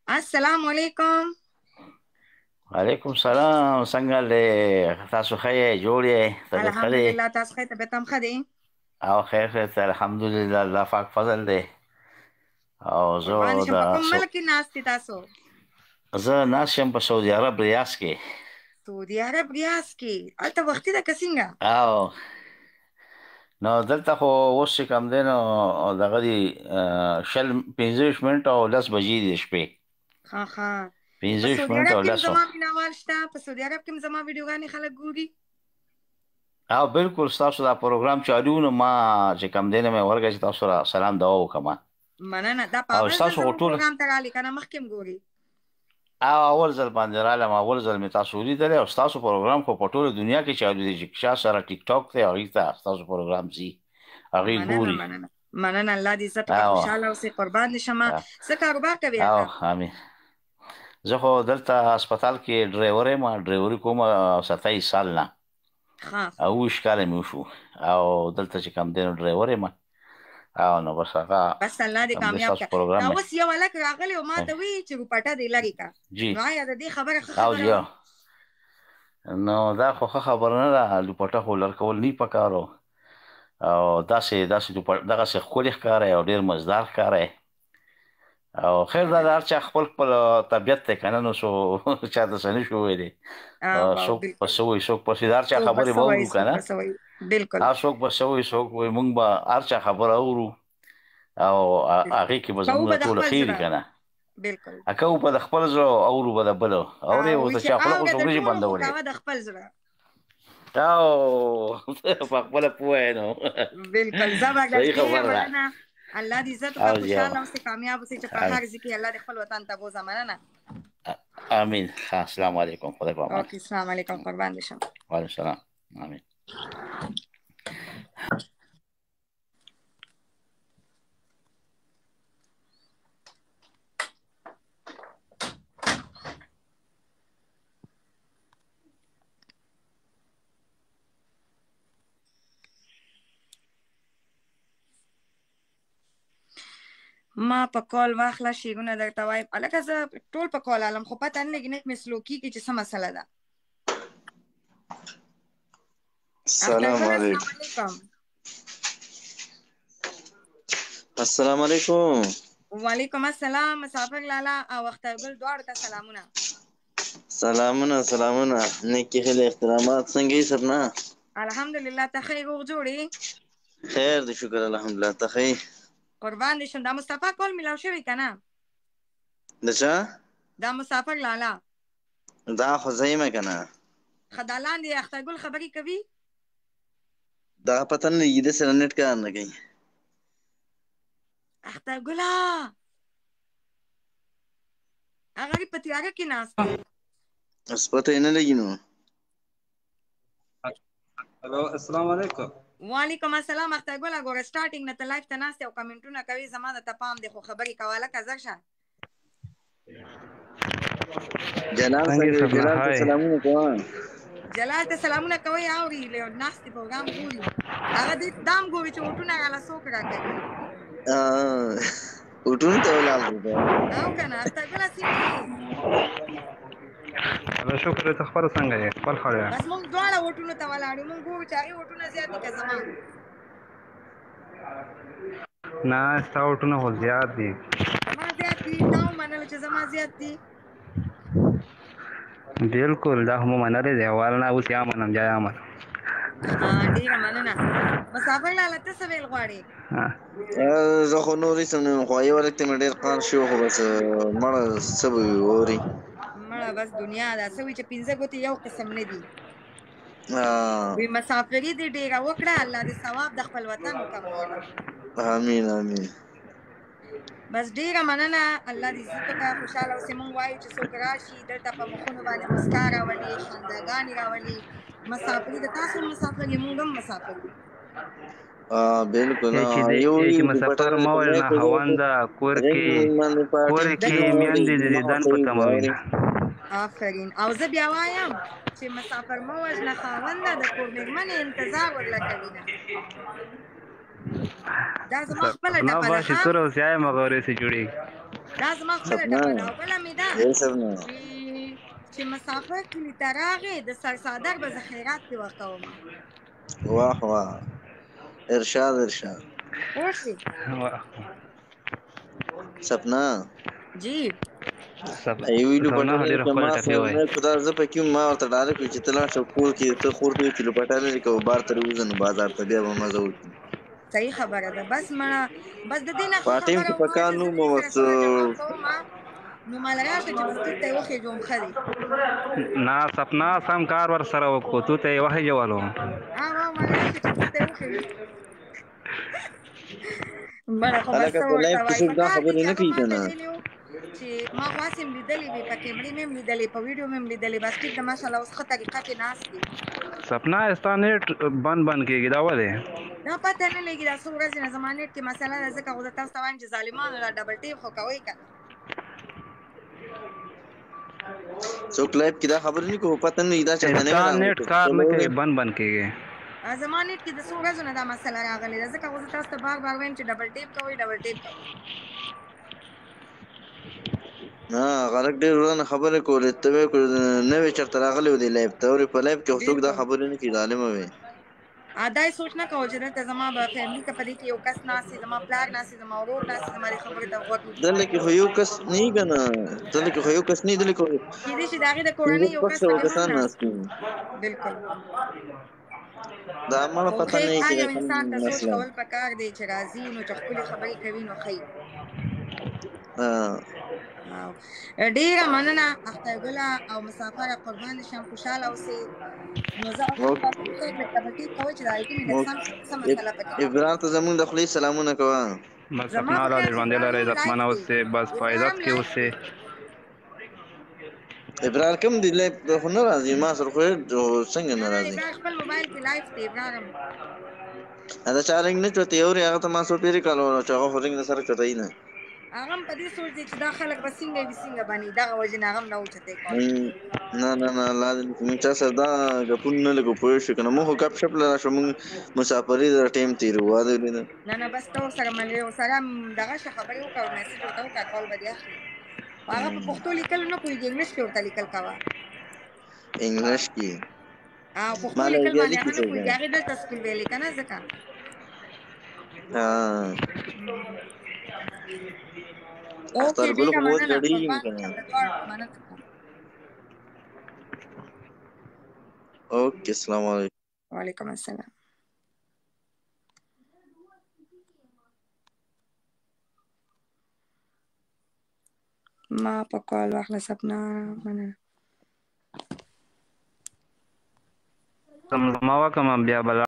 السلام علیکم. وعلیکم سلام، څنګه له تاسو؟ ښه یې، جوړ یې، طبیعت ښه دی؟ الحمدلله، تاسو ښه، طبیعت هم ښه دی؟ او خیر خیر ته الحمدلله، الله پاک فضل دی. او زه قربان شم، د په کوم ملک کې ناست تاسو؟ زه ناست یم په سعودي عرب ریاض کې. سعودي عرب ریاض کې، هلته وختي ده که څنګه؟ او نو دلته خو اوس چې کوم دی نو دغه دي 20 25 منټه او 10 بجې دي شپې. ښه ښه. 25 په سعودي منټه عرب او کې 10. زما مینهوال شته؟ په سعودي عرب کې زما ویډیوګانې خلک ګوري؟ او بالکل، ستاسو دا پروګرام چالو نو ما چې کوم دی نه مې ورګه چې تاسو سره سلام دعا وکړم. مننه. دا په او اول ځل ستاسو خو زموږ ټول پروګرام ته راغلې که نه مخکې هم ګوري؟ او اول ځل باندې رالم، اول ځل مې تاسو ولیدلی. او ستاسو پروګرام خو په ټوله دنیا کې چالو دی، چې چا سره ټیک ټاک دی هغوی ته ستاسو پروګرام ځي، هغوی مننه. ګوري. مننه مننه، الله دې عزت وکړه، او خوشحاله اوسې، قربان دې شمه. څه کاروبار کوې او هلته؟ امین. زه خو دلته هسپتال کې ډرایور یم، ډرایوري کوم 27 سال نه. ښه. او 20 کاله مې وشو او دلته چې کوم دی نو ډرایور یم. او نو بس هغه بس الله دې کوم دی کامیاب ستاسو کړه. پروګرام دا مې اوس یو هلک راغلی او ما ته وایي چې روپټه دې لرې کړه. جی. نو آیا د دې خبره ښه او خبره جی وه؟ نو دا خو ښه خبره نه ده، لوپټه خو لر کول نه پکارو. او داسې داسې دغسې ښکلې ښکاري او ډېر مزدار ښکاري. او خیر دا د هر چا خپل خپل طبیعت دی که نه، نو څو چا ته څه نه شو ویلی. او څوک په څه وایي، څوک پسې، د هر چا څوک به خبرې څه به وایي، اورو که څوک نه. به څه وایي، بالکل. هر څوک به څه وایي، څوک وایي، مونږ به هر چا خبره اورو او هغې کې به کوو زموږ به د ټوله خپل خیر زړه. که نه. بالکل. کوو به د خپل زړه او اورو به د بل اورې. او اوس د چې چا خوله خو اوره څوک د نشي ټولو خو بندولی. کوه د خپل زړه. او په خپله پوه یې نو. بالکل، زبردست. صحیح ډېره خبره ده. مننه، الله دې عزت وکړه، او جی خوشحاله اوسې، کامیاب اوسې، چې په آمین. هر ځای کې الله دې خپل وطن ته بوځه. مننه. آمین. السلام علیکم، خدای په امان. اوکې، السلام علیکم، قربان دې شم. وعلیکم السلام، آمین. ما په کال واخله، شعرونه درته وایم. هلکه زه ټول په کال عالم، خو پته نه لګي، نت مې سلو کېږي چې څه مسله ده. اختر السلام ګل، علیکم. السلام علیکم. السلام علیکم. وعلیکم السلام. مسافر لالا او اختر ګل دواړو ته سلامونه. سلامونه سلامونه، نیکی هیلې، احترامات. څنګه یې سپنا؟ الحمدلله، ته ښه یې، روغ جوړ یې؟ خیر دی، شکر الحمدلله. ته ښه یې؟ قربان دې شم. دا مصطفی کال میلاو شوی که نه؟ د چا؟ دا مسافر لالا. دا خو زه یم که نه. ښه، دا لاندې اختر ګل خبرې کوي؟ دا پته نه لګي، د سره نېټ کار نه کوي. اختر ګله هغه په تیاره کې ناست دی. اوس پته یې نه لګي نو. الو، السلام علیکم. وعلیکم السلام. اختر ګله ګوره، سټارټینګ نه ته لایف ته ناست او کمنټونه کوي، زما د ته پام دی، خو خبرې کوه لکه زر شه. جلال څنګه یې څنګه یې؟ سپنا؟ جلال ته های. سلامونه کوه. جلال ته سلامونه کوي، اوري له ناست پروګرام ګوري. هغه دې دام ګوري چې وټونه راله څوک راکوي. وټونو ته ولاړ دی. او که نه، اختر ګله څنګه یې؟ الله شکر، ته خپله څنګه یې؟ خپل حال یې؟ بس مونږ دواړه وټونو ته ولاړ یو، مونږ ګورو چې هغې وټونه زیات دي که زما. نه، ستا وټونه خو زیات دي. زما زیات دي؟ تا ومنله چې زما زیات دي؟ بالکل، دا هم منلې دی اول نه، اوس یا منم بیا یا منم. ډېره مننه. مسافر لالا ته څه ویل غواړې؟ زه خو نور هېڅ هم نه یم، خو یو هلک ته مې ډېر قهر شوی، خو بس مړه څه به وي اوري. مړه بس دنیا ده، څه وي چې 5 ګوتې یو قسم نه دي. وی مسافري دې ډېره وکړه، الله دې ثواب د خپل وطن وکړه. آمین آمین. بس ډېره مننه، الله دې عزت وکړه، خوشحاله اوسې. مونږ وایو چې څوک راشي دلته په مخونو باندې مسکا راولي، خنداګانې راولي. مسافري د تاسو هم مسافر یې، مونږ هم مسافر یو. بالکل. چې د یو چې مسافر مه وژنه خاونده، کور کې کور کې میندې د دیدن په تمه وي. آفرین. او زه بیا وایم چې مسافر مه وژنه خاونده، د کور مېرمنې انتظار ورله کوي نه. دا زما خپله نه ټپه ده. باشي ښه تور او سیاه مغورې سي جوړیږي. دا زما خپله سپنا ټپه ده او بله مې ده ای سپنا چې چې مسافر کلي ته راغی د سرڅادر به زه خیرات پې ورکوم. واه واه، ارشاد ارشاد. پوه شوې؟ واه. سپنا جی. ایوی سپنا لوپټه ډېره لري که ښکلې ما ټپې سره وایي. نه خدا زه پکې وم، ما ورته ډایرکټ وی چې ته لاړ شه کور کې ته خور ته وایي چې لوپټه لري که بار ته وځه نو بازار ته بیا به مزه وکړي. صحیح خبره ده. بس مړه بس د دې نه ښه په ټیم خبره کې ومه پکار چې نو زه مو دې سره بس. سوله جواب کوم نو مال راشه چې بس ټیک ته یې وخېژوم ښه دی. نه سپنا سم کار ور سره وکړو، تو ته یې وخېژولو. ها وا مال راشه چې ټیک ته یې وخېژوم. مړه خو بس هلکه څه په ورته لایف کې وایي څوک دا پکار دي خبرې چې نه هغه کوي ما که ته نه. ویلي وو چې ما خو هسې هم لیدلې وې، په کیمرې مې هم لیدلې، په ویډیو مې هم لیدلې، بس ټیک ده ماشاءالله اوس ښه طریقه کې ناست دي. سپنا ستا نیټ بند بند کېږي، دا ولې؟ دا پته نه لګي دا څو ورځې نه زما نیټ کې مسله ده، ځکه خو زه تاسو ته وایم چې ظالمانو دا ډبل ټیپ خو کوئ که نه. څوک لایف کې دا خبرې نه کوي، پته نه لګي دا چېرته نوې ستا راغلې نیټ که کار نه څه کوي، وایي. بند بند کېږي. زما نیټ کې د څو ورځو نه دا مسله راغلې ده، ځکه خو زه تاسو ته بار بار وایم چې ډبل ټیپ کوئ، ډبل ټیپ کوئ. نه غلط ډېر ورانه خبرې کولې، ته وې نوې چېرته راغلې و دې لایف ته اورې، په لایف کې خو څوک دا بالکل خبرې نه کوي ظالمه وي. دا یې سوچ نه کوو چې دلته زما به فیملی که په دې کې یو کس ناست وي، زما پلار ناست وي، زما ورور ناست وي، زما دې خبرې ته غوږ ونیسي. دلته کې خو یو کس نه وي که نه، دلته کې خو یو کس نه وي، دلته کې خو کېدای شي د هغې د پنځه کورنۍ یو شپږ کس سوه پکې هم کسان ناست ناست وي. وي. بالکل. دا مړه خو پته خیر نه وي هر چې یو د کوم انسان ته سوچ مسله. کول پکار دی چې راځي نو چې ښکلې خبرې کوي نو ښه وي. ها. ډیره مننه اختر ګله او مسافره، قربان دې شم، خوشاله اوسې. نو زه اوس لږ ډبل ټیپ کوئ چې دا آی ټي مې لږ سم څه مسله پکې راغلې. ابرار ته زمونږ د خولې سلامونه کوه. بس زما سپنا په الله خیال دې چې ژوندی ابرار لري، هم عزتمن لایف دی، اوسې، بس په ابرار عزت هم کې لایف اوسې. دی. ابرار کوم دی لایف خو نه راځي، ما سره خو څنګه نه نه نه راځي؟ ابرار خپل موبایل کې لایف دی ابرار هم. دا چا رنګ نه چوتې اوري، هغه ته ما څو پېرې کال ورو چې هغه خو رنګ نه سره چوتوي نه. هغه هم په دې سوچ دی چې دا خلک به څنګه وي څنګه به نه وي، دغه وجې نه هغه هم نه اوچتې کول. نه نه نه الله دې موږ چا سره دا ګپونه نه لګو، پوه شو که نه؟ موږ خو ګپ شپ له راشو، موږ مسافري د ټایم تېرو واده ولیده. نه نه بس ته ورسره ملګری ورسره دغه شه خبرې وکړه، میسج ورته وکړه، کال به دې اخلي. خو هغه په پښتو لیکلو نه پوهېږي، انګلیش کې ورته لیکل کوه. انګلیش کې او پښتو ما له لیکل بیا باندې لیکي هغه نه څوک. پوهېږي، هغې دلته سکول ویلې که نه ځکه. ها اوکې اختر ګل ډېره خو اوس مننه، ګډېږي قربان که نه. شم د دواړو مننه کوم. اوکې السلام علیکم. وعلیکم السلام. ما په کال واخله سپنا، مننه. زما وکم بیا بل.